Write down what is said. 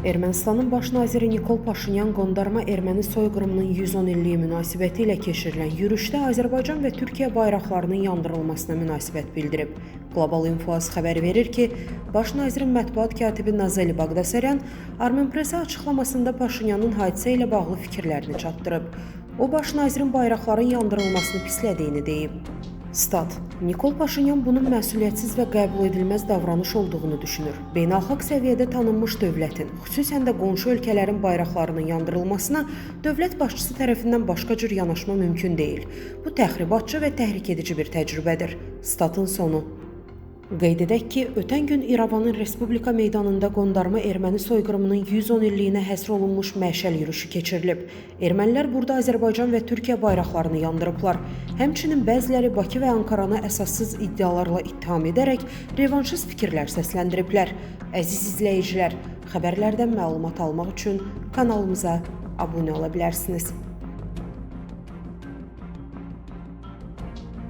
Ermənistanın baş naziri Nikol Paşinyan qondarma erməni soyqırımının 110 illiyi münasibəti ilə keçirilən yürüşdə Azərbaycan və Türkiyə bayraqlarının yandırılmasına münasibət bildirib. Qlobal Infoas xəbər verir ki, baş nazirin mətbuat katibi Nazeli Baqdasaryan Armenpressə açıqlamasında Paşinyanın hadisə ilə bağlı fikirlərini çatdırıb. O, baş nazirin bayraqların yandırılmasını pislədiyini deyib. Stat: Nikol Paşinyan bunun məsuliyyətsiz və qəbul edilməz davranış olduğunu düşünür. Beynəlxalq səviyyədə tanınmış dövlətin, xüsusən də qonşu ölkələrin bayraqlarının yandırılmasına dövlət başçısı tərəfindən başqa cür yanaşma mümkün deyil. Bu təxribatçı və təhrik edici bir təcrübədir. Statın sonu. Qeyd edək ki, ötən gün İrəvanın Respublika meydanında qondarma erməni soyqırımının 110 illiyinə həsr olunmuş məşəl yürüşü keçirilib. Ermənilər burada Azərbaycan və Türkiyə bayraqlarını yandırıblar. Həmçinin bəziləri Bakı və Ankaranı əsassız iddialarla ittiham edərək revanşist fikirlər səsləndiriblər. Əziz izləyicilər, xəbərlərdən məlumat almaq üçün kanalımıza abunə ola bilərsiniz.